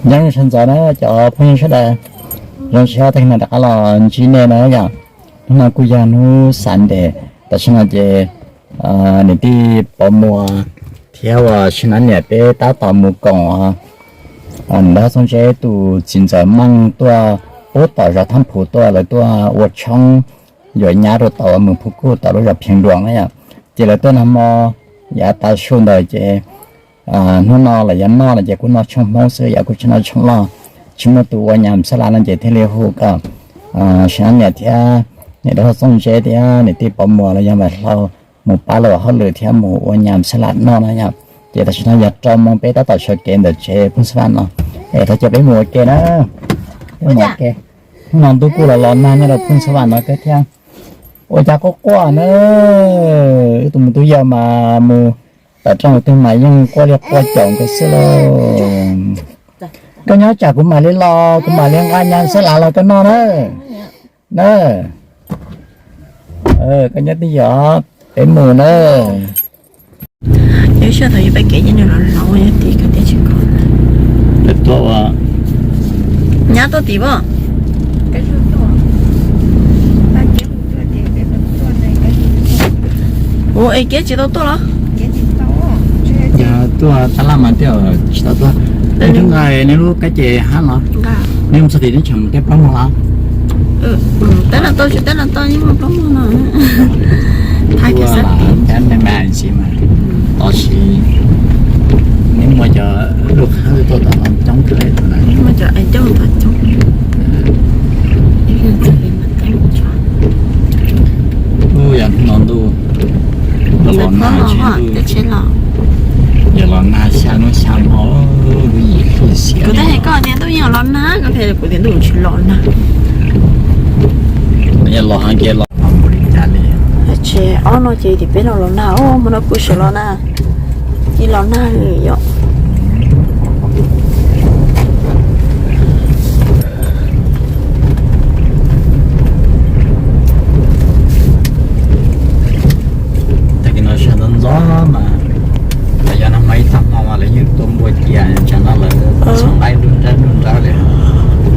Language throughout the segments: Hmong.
Nyob zoo sawv ntxov na cov phooj ywg sawv daws, zoo siab tag kis no rov qab los ntsib nej na yom. Hnub no kuj yog hnub Sunday, tam sim no ces niam tij Pov Muas thiab uas Sim Nab Niam peb tab tom mus koom Nram Txooj Zeb tus txiv ntxawm Meej tuaj pub tom zos Thab Phuv tuaj, lawv tuaj ua tshoob yuav nyab rau tom Mws Phu Kuj tom lub zos Pheev Duam na yom. Ces lawv tuaj nag hmo yav tav su ntawd ces hnub no lawv yuav noj no ces kuj noj tshoob Hmoob xwb, yav kuj tsis noj tshoob loj, tsis muaj tus ua nyab xab las no ces thiaj li hu kom Sim Nab Niam thiab niam Dab Txooj Zeb thiab niam tij Pov Muas los yog Npam Hlau mus pab lawv hauj lwm thiab mus ua nyab xab las noj na yom. Ces tam sim no yog rau moos peb tab tom sawv kev ntawm tsev Phooj Xab Vam no, es thov caw peb mus ua ke na. Peb mus ua ke. Hnub no ntuj kuj los los nag nyob rau Phooj Xab Vam no thiab. Ua cas quaj quaj na, wb tus mus tus yau mas mus tawm rooj twg mas yeej quaj li quaj caum nkawd xwb lauj. Koj nyob tsam kuv mam li los, kuv mam li nqa nyab xab las los koj noj na. Na, koj nyob twj ywm, peb mus na. Yog sij thaum yus pab kev ces nws los hloov yog tim koj tias tsis kho. Peb tuaj ua nyab tuaj tim pom. Ua es kiab tsis tau tuaj los? Yog tuaj tab laj mas twb tsis tau tuaj. Es twb nqa neb lub kab ces hab los? Neb mus txog tim neb tseem mus teb plaub moos los? Tab laj tau tsis tab laj tau yeej muaj plaub moos no. Thab kiag xab tim me me ntsis mas, tab sis neb muaj cov lub qhab tuaj tom no coob kawg li. Muaj cov coob tom coob. Yog no ntuj los los nag, yog los nag xya hnub xya hmo, lub yim hli xiav. Kuv twb hais koj tias ntuj yeej los nag, koj hais kuv tias ntuj tsis los nag. Los heev ces los. Tsev ob no ces tim peb los los nag, hmo no kuv sim los nag, ib los nag li yom. Tag kis no sab ntxov ntxov mas, los yog nag hmo ib tag hmo mas lawv yeej tua npua cia, tsam no lawv txhob nqa ib nrab nrab li.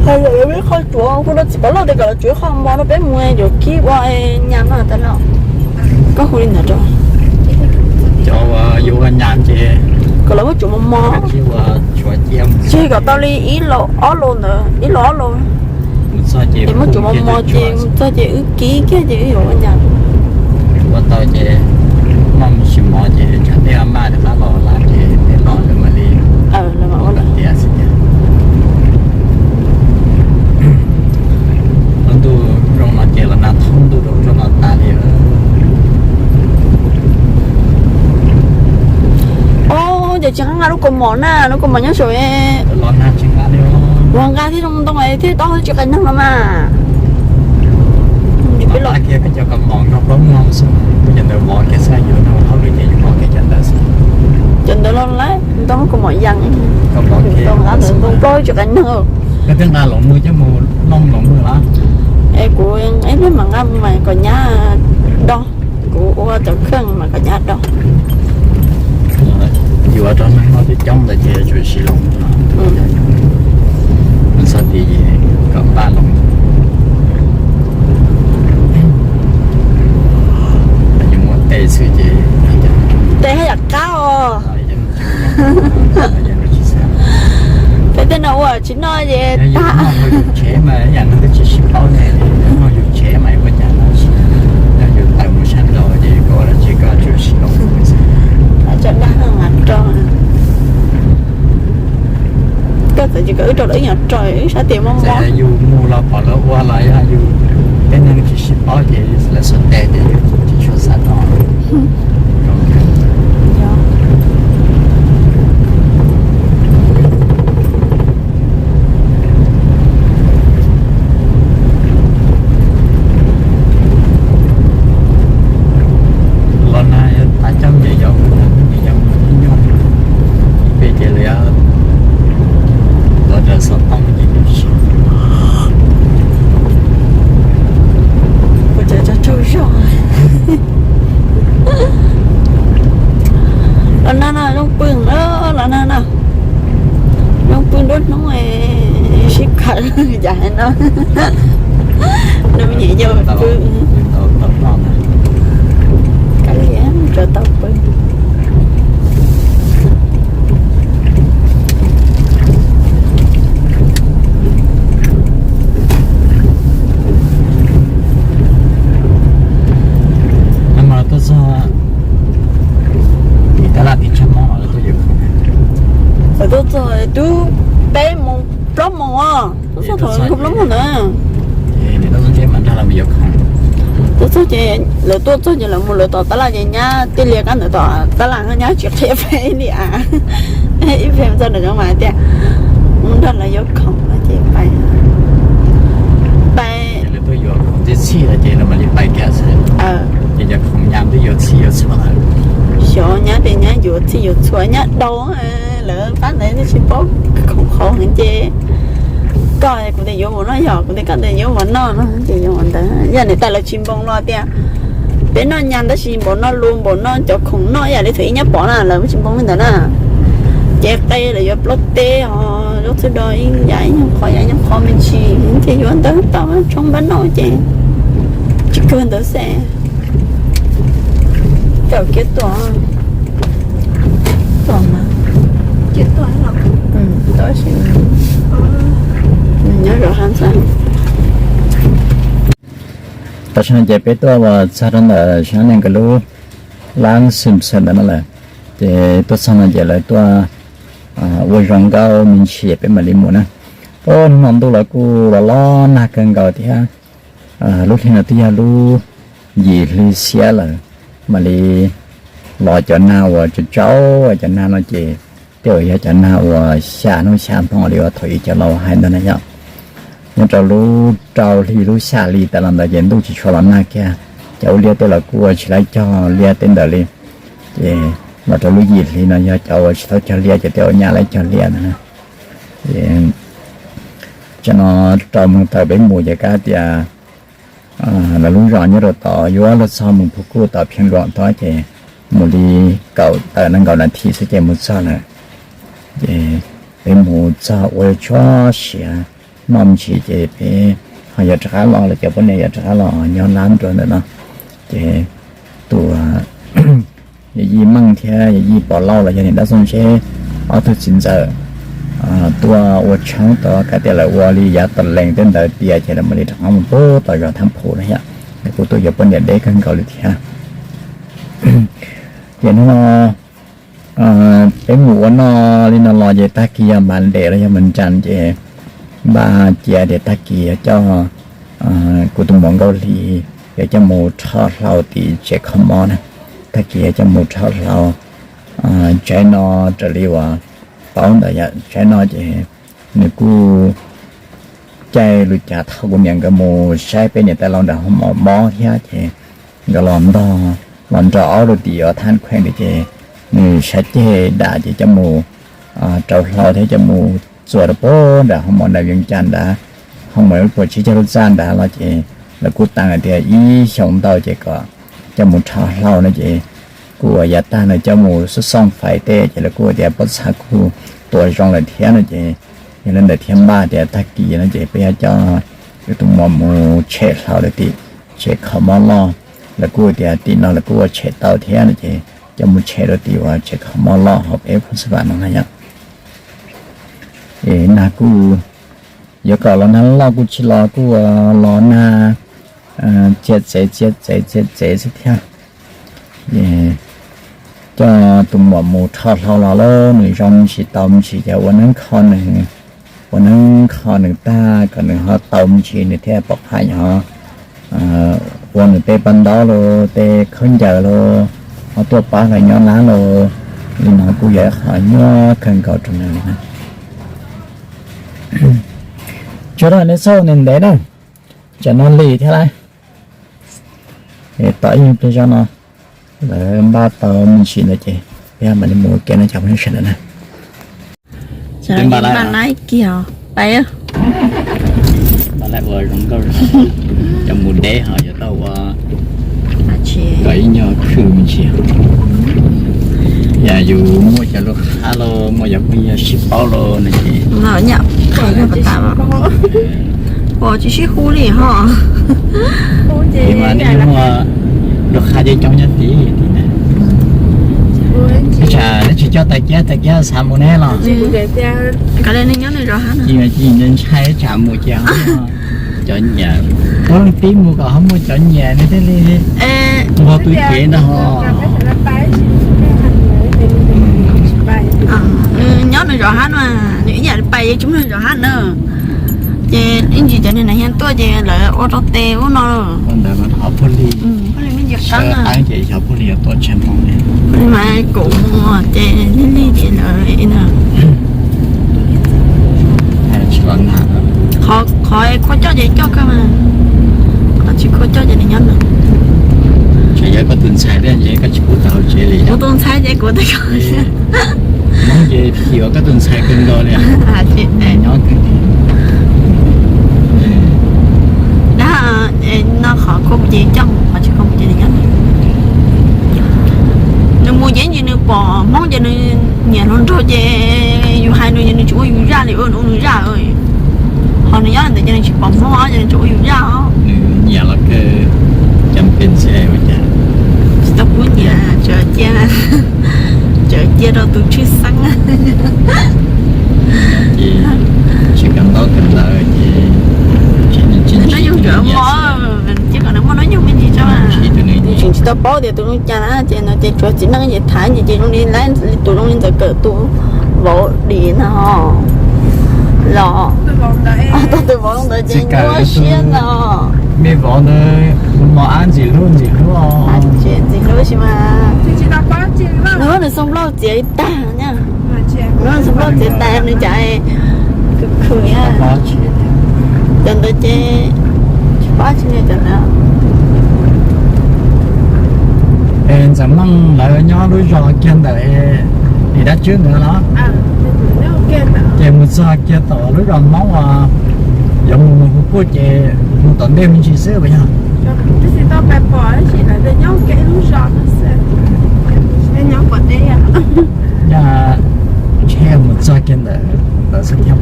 Lawv muab qhov tsuav, hu rau txiv Pov Lauj tias kom lawv tsuav qhov mov rau peb mus yuav kib ua nyab no tas los. Koj hu li ntawd rau cov uas yuav ua nyab ces kom lawv muab tsuav mos mos, tseg kom tau li ib los ob los ntawd, ib los ob los. Es muab tsuav mos mos ces mus txog ces wb kib kiag ces wb yuav ua nyab. Ua tau ces noj me ntsis mov ces tsam nej maj rov qab los lawm ces nej los lawm mam li ua tiav xwb ces. Lub ntuj zoo no ces los nag thoob ntuj rau rau no tas li. Os, ces tsis nqa lub kaus mom na, lub kaus mom nyob saum. Los nag tsis nqa li. Los nqa thiab zoo ntoo thiab tau tsis qas neeg no mas. Peb los kiag peb cov kaus mom nrog plaub mloog xwb, cov ntawd vov kiag xwb, yuav nrog hauj lwm ces yuav vov kiag cov ntawd xwb. Cov ntawd los lawm ntoo kaus mom yees, kaus mom kiag, ntoo nqa ntawd ntoo plaub tsis qas neeg. Koj twb nqa los mus coj mus looj los mus los. Es kuv ib pliag mam nqa mus mas kom nyab do, kuv ua cov kheej mas kom nyab do. Yuav rau neeg noj twb coob ntawd ces tsuas siv los mus. Txog tid kom npaj los. Yuav muab tes xwb ces tes haj yam qab os. Peb tej no ua tsis noj ces tag. Yus tsev mas yam no twb tsis sib paub ne, yus tsev mas ua cas no, yog yus tawm mus sab nraud ces koj dab tsi koj tsuas sib los. Tso dag nqa rau. Koj txawm tsis kom wb rau lawv ib nyuag rau, wb sab tias mob mob. Yus mus los pom lawv ua los yog yus tej neeg tsis sib paub ces lawv xuas tes ces yus tsis tshua xav tau. Los nag yuav tas coj niam yau, niam yau nyuaj, peb ces lawv los raws xov tooj ces kuv tseem tsaug zog. Lub hnub sib kawm cas hais no, nws me nyuam yaus pw, kav liam rau tau pw. Tuaj txog tim tab laj tim tshaj mob lawv tuaj yuav khoom. Lawv tuaj txog twb peb moos plaub moos os, tuaj txog thaum plaub moos ntawd. Tuaj txog ces lawv tuaj txog ces lawv mus lawv tom tab laj ces nyab tij lias kab ntawd tom tab laj nyab tsis qhia peb li a. Ib pliag txog ntawm no mas tias mus nrog lawv yuav khoom no ces pais, pais. Txij txhij ces lawv mam li pais kiag xwb. Ces cov khoom nyab twb yuav txhij yuav txhua lawm. Xyov nyab tias nyab yuav txhij yuav txhua nyab daus, lawv pab ntawd twb tsis paub khoom qhauv heev ces koj kuv tias yuav mus noj yog kuv tias koj tias yuav mus noj no ces yuav mus ntawd. Yog niam tais lawv tsis npoo los tias peb noj nyab tab sis npaum no lus npaum no cov khoom noj yam li thaum ib nyab pom na lawv tsis npoo li ntawd na. Ces qe lawv yuav plaub teb os, zaub txhwb do ib yam ib nyuag qhov yam ib nyuag qhov me ntsis ces yuav ntawd tau tshoob npab noj ces tsis kawg ntawd xwb. Cov kiab tuaj, tuaj mas, nyob rau hab ntxhab. Tam sim no ces peb tuaj uas txog rau ntawm sab neeg nkawd lub lab Simpson ntawd no lawm. Ces tuaj txog no ces lawv tuaj ua zoo nkauj me ntsis peb mam li mus na. Hnub no ntuj los kuj los los nag kawg nkaus thiab. Lub hli no twb yog lub yim hli xiab lawm, mam li los cov nag uas tsaus tsaus. Cov nag no ces tej zaum yog cov nag uas xya hnub xya hmo li uas thaum ub cov laus hais ntawd na yom. Nyob rau lub rau hli lub xya hli tas los ntawd ces ntuj tsis tshua los nag kiag. Cov ua liaj tej los kuj ua tsis laib cog liaj tej ntawd li. Ces los rau lub yim hli no yog cov uas tsis tau cog liaj ces tej zaum nyaj laib cog liaj ntawd na. Tsam no rau moos tawm peb mus ces kav tias lawv lub zos nyob rau tod yuav luag txog mus Phuv Kuj tom Phiaj Luam tod ces mus li kaum tawm nees nkaum nas this xwb ces mus txog lawm. Ces peb mus txog ua tshuab siav noj me ntsis ces peb ho yuav rov qab los, lawv cov poj niam yuav rov qab los nyob lab nruab ntawm no. Ces tus yawm yij Meej thiab yawm yij Pov Lauj los yog niam dab Txooj Zeb ob tug txiv ntxawm tuaj ua tshoob tod, kav tias lawv ua li yav tom lees tej ntawd tias ces lawv mam li rov qab mus pub tom zos Thab Phuv na yom. Lawv kuj tuaj yuav poj niam deb kawg nkaus li thiab. Ces hnub no peb mus ua noj li no los ces tag kis yog Monday los yog Monday ces npaj cia tias tag kis yog coj kuv tus muam Nkauj Hli yuav coj mus rho hlau tim tsev kho mob na. Tag kis yuav coj mus rho hlau. Tsaib no raws li uas paub ntawd yom, tsaib no ces nws kuj caij lus cas thauj kuv niam nkawd mus saib peb niam tais laus nram hoo maum mob thiab ces nkawd los ntog los nrog ob lub tim uas thaj kheej ntawd ces nws saib ceg dam ces coj mus rau hlau thiab coj mus txua rau puag nram hoo maum nram Vias Cas nrad, hoo maum lub puas tsib caug lub txaj nrad los ces lawv kuj taw hais tias ib xyoos ntau ces kom coj mus rho hlau no ces kuj ua yav tag no coj mus xoj xooj fais tej ces lawv kuj tias pob txha kuj tua zoo lawm thiab no ces yog li ntawd thiaj npaj tias tag kis no ces peb yuav coj kuv tus muam mus tshem hlau rau tim tsev kho mob loj. Lawv kuj tias tim no lawv kuj ua tshem tau thiab no ces coj mus tshem rau tim uas tsev kho mob loj hauv peb Phoos Xas Vas no na yom. Es nag kuj yuav kom los nag loj kuj tsis los, kuj los nag txias txev txias txev txias txev xwb thiab. Coj tus muam mus rho hlau los lawm nws zoo me ntsis tau me ntsis ces ua neeb kho nws, ua neeb kho nws tag kom nws ho tau me ntsis nws thiaj pom qab yog ua nws tej paj ntaub los tej khaub ncaws los ho tuaj pab lawv nyob lab los. Li no kuj yog ib qho nyuaj kawg nkaus rau nws li na. Tsuas rau nej txhob ua ntev ntev na, tsam no lig thiab lauj. Tom ib pliag zog no lawv npaj tau me ntsis ntawd ces peb mam li mus ua ke no cov phooj ywg sawv daws na. Npaj lawm, npaj lawm, ua zoo nkauj, cov mus deb ho yuav tau ua kom ib nyuag khwm me ntsis. Yam yus muaj cov lub hab los muaj cov phooj ywg sib paub los no ces Nyam, pos tsis sib hu li ho. Mas nej muaj lub qhab coob coob nyob tid tim na. Ib tsam neb tsis coj tais kiab, tais kiab xav mus neb los. Nyob nws zov hab, ntshai ib tsam mus ces cov nyiam, puab leej tib mus kom ho muaj cov nyiam nws thiaj li nqua pw kev ntag ho. Nws nyob nws zov hab no, nws ib yam li pais yeej tsis muaj nws zov hab na. Ces ib ntsis cov niag nas hias tuaj ces lawv ua rau tes ub no. Ua ntawd mas ho puag li, puag li me ntsis qeeb, ces xyov puag li yuav tuaj tsheej hmo li. Puag li mas kaum mus ces lig lig ces lawv ntag. Tsis los nag. Qhov, qhov khua coj ces coj kawg mas, qhov tsis khua coj ces nws nyob ntawd. Tseem yog koj tus ntxhais thiab ces koj tsis pub tawm hauv tsev li. Kuv tus ntxhais ces kuv tau Hmoob ces xyuas koj tus ntxhais kawg nkaus li. Nyob kawg li. Dab, no qhov khua mus ces coj, qhov tsis khua mus ces nws nyob. Nws mus ces ntsis nws pom Hmoob ces nws nyiam hluas nraug ces yus hais nws ces nws tsis ua yus zaj li, nws ua nws zaj. Ho nws nyob ntawd ces nws tsis pom Hmoob ces nws tsis ua yus zaj os. Nws nyiam los kawg, cas pes xwb ua cas. Tsis tau pub nyiam, tseem cia, tseem cia rau tus tshwj xeeb. Ces tsis kawm ntaub kawm ntawv ces tsis, tsis, hnub nyoog tseem muaj, ces kom nws muaj hnub nyoog me ntsis tso. Tsis, tsis tau paub tias tus zoo cas na, ces no ces tsuav txiv neej ces tham ces, ces zoo li tus zoo li ntawd kawm tus vauv dim no los, tau tus vauv ntawd ces nyuaj siab ntag. Me vauv ntawd mos ab ntxim hlub ntxim hlub, ntxim hlub sis mas. Nws, nws xoo nplauj txiav li tag na. Nws xoo nplauj txiav tas nws cas khwm khwm na. Cov ntawd ces tsis paub tsis nias cov ntawd. Es Ntxawm Meej lawv nyob lub zos kiag ntawm Lis Dab Tswb ntawd los? Ces mus txog kiag tom lub zos Hmoob uas yuav mus mus hu kuj ces mus tom ntej me ntsis xwb puas yog? Nyaj tsheb mus txog kiag ntawm ntawd xwb thiab.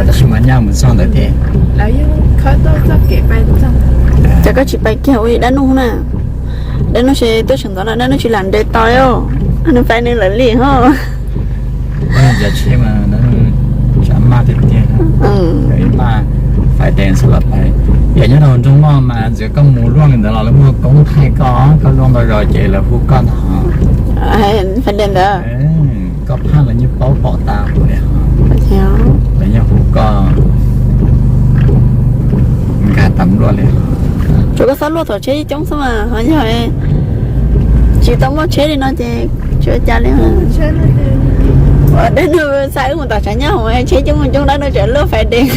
Tab sis mas nyaj mus txog ntawd thiab. Ces koj tsis pais kiag ua li dab nub na. Dab nub se tuaj sawv ntxov no dab nub tsis lam nres tau li. Nws pais nws lawv li ho. Cov tsheb mas tsav maj tiag tiag. Maj fais dees xwb los pais. Yam nyob rau nroog noj mas txawm koj mus luaj li ntawd los lawv muaj koob thaij koj, koj luaj ntau zaus ces lawv hu koj ntag. Fais dees ntawd. Koj phaj los yeej paub pom tas hu li. Lawv yeej hu koj nkag tas luaj li. Tsuas koj txhob luaj thaum tsheb coob xwb mas ho yog tsis tau muaj tsheb li no ces tsis ua cas li. Dab nub xav wb mus tom tshav nyab hoom tsheb coob coob dab nub tseem luaj fais dees.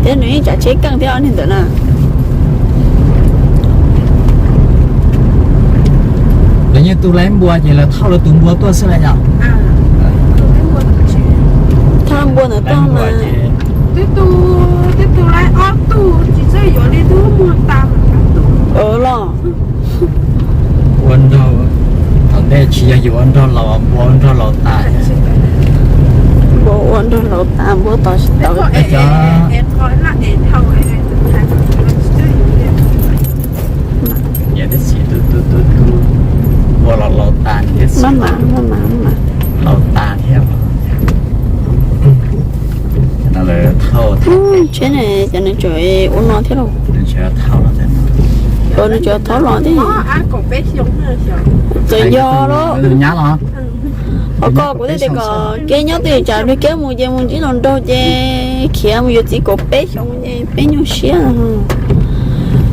Thiab nws yeej tsam tsheb keej thiab ob niag ntawm na. Lawv yeej tu lawv npua ces lawv thauj lawv tus npua tuaj xwb las yom? Thauj npua ntawd tuaj mas. Twb tu, twb tu lawv ob tug tsis txawj yuav li twb muag tas. Los ua nraug, thaum ntej tsis yog yus ua nraug laus, npua ua nraug laus tas. Npua ua nraug laus tas, npua tos tsis tau. Niam thiab txiv tu tu tu tu, npua los laus tas, niam thiab txiv laus tas thiab. No lawv thauj, tsheb ne, cov nws tseem ua no thiab los? Nws tseem thauj los thiab. Txawm yog los nyab los. Ho koj kuv thiaj tias kom kev nyob twj ywm tsam pliag kev mus ces mus ntsib hluas nraug ces khiav mus yuav txiv kaum peb xyoo ces peb nyuaj siab.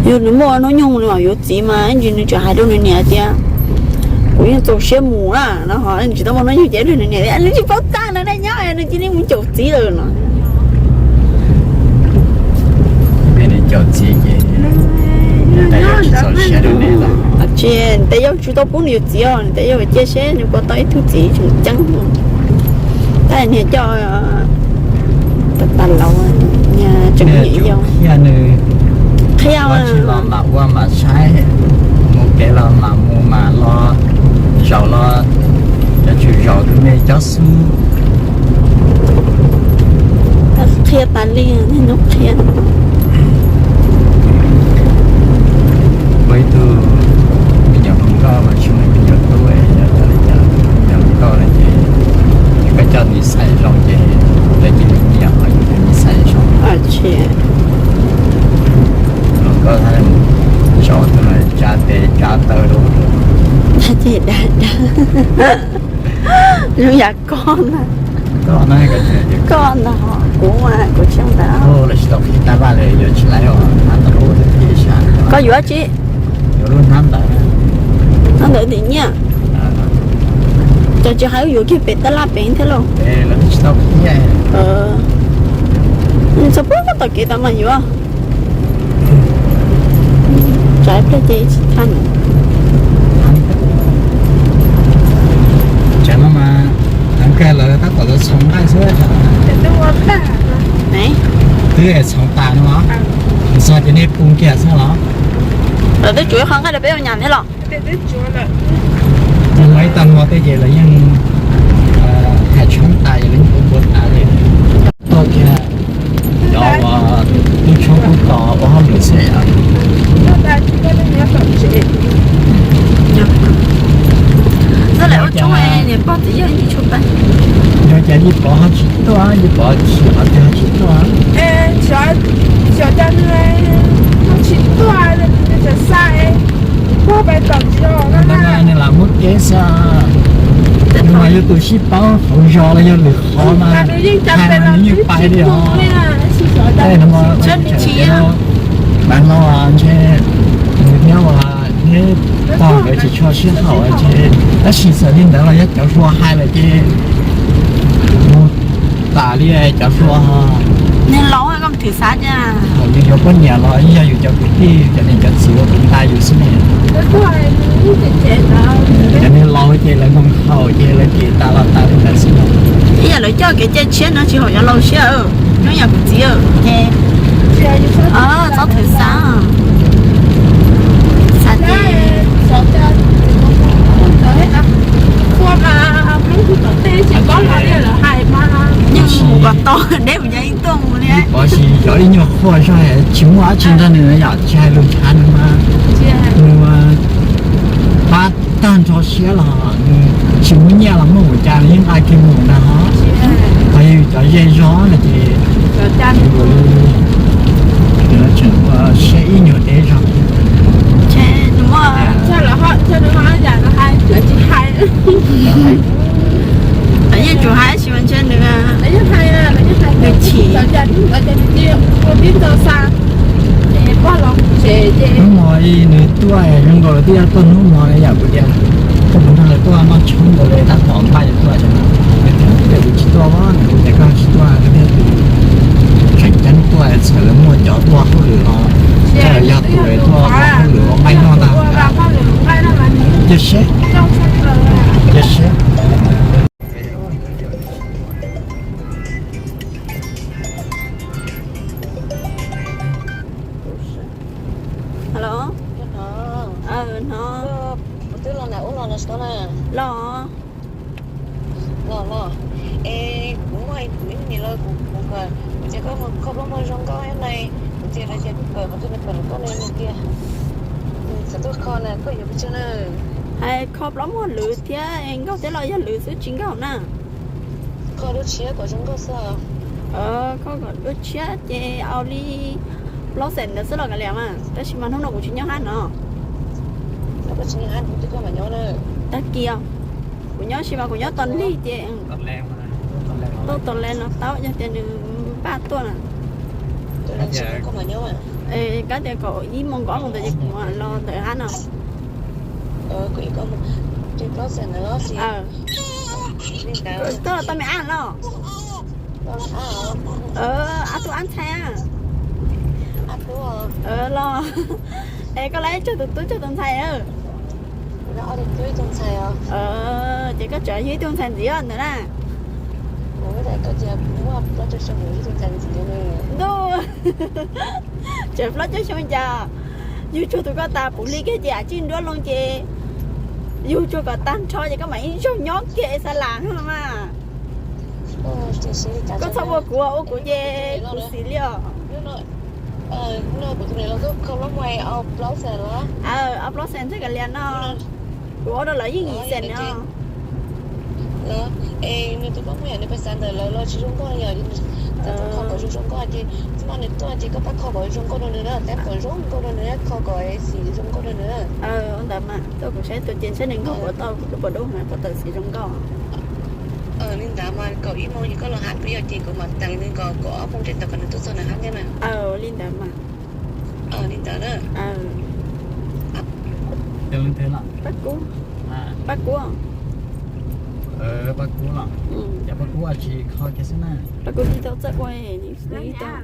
Yog nws muaj hnub nyoog nws mam yuav txiv mas ib ntsis nws tseem hais rau nws niam tias kuv yeej txaus siab mus na no ho nws tsis tau muaj hnub nyoog ces nws niam tias nws tsis paub tag nws nyob nws cia li mus caum txiv lawm no. Caum txiv ces tsis, ntev yau tsis tau pub nws yuav txiv os, ntev yau cia seb nws puas tau ib tug txiv tseem ceeb. Tab niag coj tas tas laus, niag tseem nyuam yaus thiab nws Ua tsi los mam ua mam saib, mus kev los mam mus mam los, zaum los cov tsum zaum tus me cob xub. Qhia tas li, qhia. Ua ib tug me nyuam hluas nkauj mas tsis muaj me nyuam tub, yog li cas me nyuam hluas nkauj no ces koj coj nws xaiv zoo ces lawv cia li nyiam, ho yus cia li xaiv zoo. Hluas nkauj thaum zov tug no tsa tes tsa taw rau. Zoo yam koj na. Koj ntag, kuv mas kuv tsis ntawd. Lawv tsis tau qhib tab laj li, yuav tsis laiv os, hnab ntawd ua tib sab. Koj yuav tsi? Yuav lub hnab ntawd. Hnab ntawd tim nyiaj. Ces tsis hais yuav kiag pem tab laj pem thiab lauj. Lawv tsis tau qhib. Txog puag tom kev tod mas yuav. Tsam ib pliag ces tsis tau. Tsam no mas lawv tab tom txhoov nqaij xwb. Twb txhoov tas no los? Txog ces nej pw kiag xwb los? Lawv twb tsuav ib qho nqaij rau peb ua nyam thiab los? Muaj ib tag hmo tej ces lawv yeej hais tshoob tas ces lawv yeej pw pw tas li. Tuaj kiag cov uas tub tshoob tub tos ua hauj lwm xwb yom. Yog cas Yij Pov ho tsis tuaj, Yij Pov tsis hais tias ho tsis tuaj. Nws lam muab kev xwb. Nws mas yog tus sib paub hauv zos los yog lwm qhov mas hais mas nws yeej pais li os. Tej no mas Pab no ntshe nws thiab ua neb pog nkawd tsis tshua sib haum ces, tab sis txawm li ntawd los yog cov hluas hais lawm ces mus tas li cov hluas. Nws laus koj thwm xav cas. Thaum yus yuav poj niam los yog yus cov kwv tij cov niam cov txiv ua tus nqa yus xwb ne. Cov niag laus ces lawv nkaus haus ces lawv kev tas los tas li ntawd xwb. Ib yam lawv coj kev cai tshiab no tsis haum cov laus siab, nyob yam kuv txiv ces txhob thwm xav. Xav ces yeej mus kom tau deb mus nyob ib tuaj mus li. Tab sis cov ib nyuag qhuaj zog tsis muaj dab tsi nrog nws yom, tsis hais lus ntshav nws mas, nws pab tag nrho siab los nws tsis muaj nyiaj los muaj npaum cas nws yeej nqa kiag mus ntag. Ho yog cov ze zog no ces nws tseem ua siab ib nyuag deb zog. Yeej tsum hais tab sis mas ntshe nws nws chim. Hnub no nws tuaj zoo nkaus lawv twb yuav tuaj hnub no yam kuv tias, tuaj mus nrog lawv tuaj noj tshoob nkaus li tab tom npaj yuav tuaj, nws tias kuv tsis tuaj os, nws tias koj tsis tuaj, koj thiaj tseem ceeb tuaj txhawm lawv muaj cov ua hauj lwm los, yog tus tuaj ua hauj lwm ua nqaij noj ntag. Cia seb, cia seb. Hello. Hnov. Los. Los los. Es kuv muaj ib nim no kuv, kuv tias koj mus kho plaub muag zoo nkauj na, kuv tias lawv tias kuv kawm qhov twg los kawm los koj ne, nws tias txawm tuaj kho na koj yuav pes tsawg na? Hais kho plaub muag lwm thiab nkauj thiab los yog lwm xwb tsis nkauj na. Kho dua tshiab kom zoo nkauj xwb. Kho kom dua tshiab ces au li plaub xees ntawd xwb los kav liam mas, tab sis mas hnub no kuv tsis nyob hab no. Tag kis os, kuv nyob sis mas kuv nyob tos lig ces tuaj tos le no tau, yog tias nws npaj tuaj na. Kab tias kaum ib moos kaum ob moos ntawd ces kuv los ntawm hab no. Tuaj tau me ab los? Ab tub ab ntxhais a. Los. Es koj los ib tug tub ib tug ntxhais? Ces koj tseem yug ib tug ntxhais ntxiv ntawd na? Ntuj, Tseem plaub caug xyoo cas, yug tsuag tus koj tas puv hli kiag ces tsij nruab loo ces yug tsuag kom tag nrho ces koj mam ib zaug nyob kiag xa las no mas. Koj txhob ua kuv, ua kuv ces kuv xis li os. Aw, ob plaub xees ntxhais Kav Lias no, kuv ua rau lawv yeej yim xees no. Es nws tus koj muaj yam nws pais xav ntawm lawv los tsis zoo nkauj yom, kho kom zoo zoo nkauj ces txij no nws tuaj ces koj pab kho kom zoo nkauj rau nws na, tab kom zoo nkauj rau nws, kho kom xim zoo nkauj rau nws. Ntawd mas tuaj kuv saib tus ces ntshe nws nkauj puas tau, puas dub na, puas tawm xim zoo nkauj. Li ntawd mas kaum ib moos ces koj los hab peb yog ces kuv mam teev nws kom kaum ob moos tej tau kom nws tuaj txog nws hab thiab na. Li ntawd mas. Li ntawd na. Paj Kub, Paj Kub, Paj Kub los, Paj Kub tsis kho kiag xwb na. Paj Kub tsis tau txawj ua, ib tug,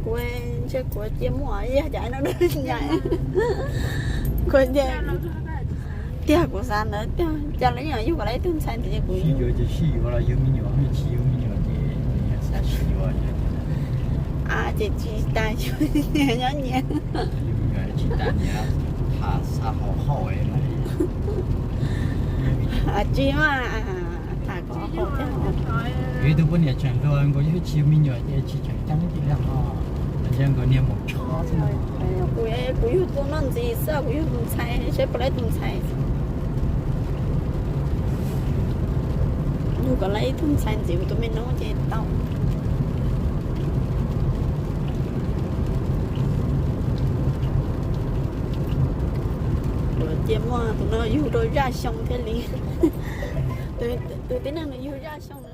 kuv ntshe kuv cia muaj yog cov no, kuv cia, tiag kuv xav ntawd tiag, cas lawv yeej yug kom lawv ib tug ntxhais ntxiv kuv sib yuav ces sib yuav los yug me nyuam, tsis yug me nyuam ces xav sib yuav. Ces tsis tas yug nyob nyias, tsis tas nyias, tham xav haum haum. Tsis mas, tham kom haum thiab. Kuv ib tug poj niam tseem hluas nkaus yog tsis yug me nyuam ces tsis tseem ceeb ces li ho, ntshe nkaus niag maum tsho xwb. Kuv, kuv yug tus no ntxiv xwb, kuv yug tus ntxhais, seb puas lawv tus ntxhais. Yug kom lawv ib tug ntxhais ntxiv kuv tus me noob ces tau. Ua cia muaj tus no yug rau zaj xyoo thiaj li. Tus tib neeg nws yug zaj xyoo.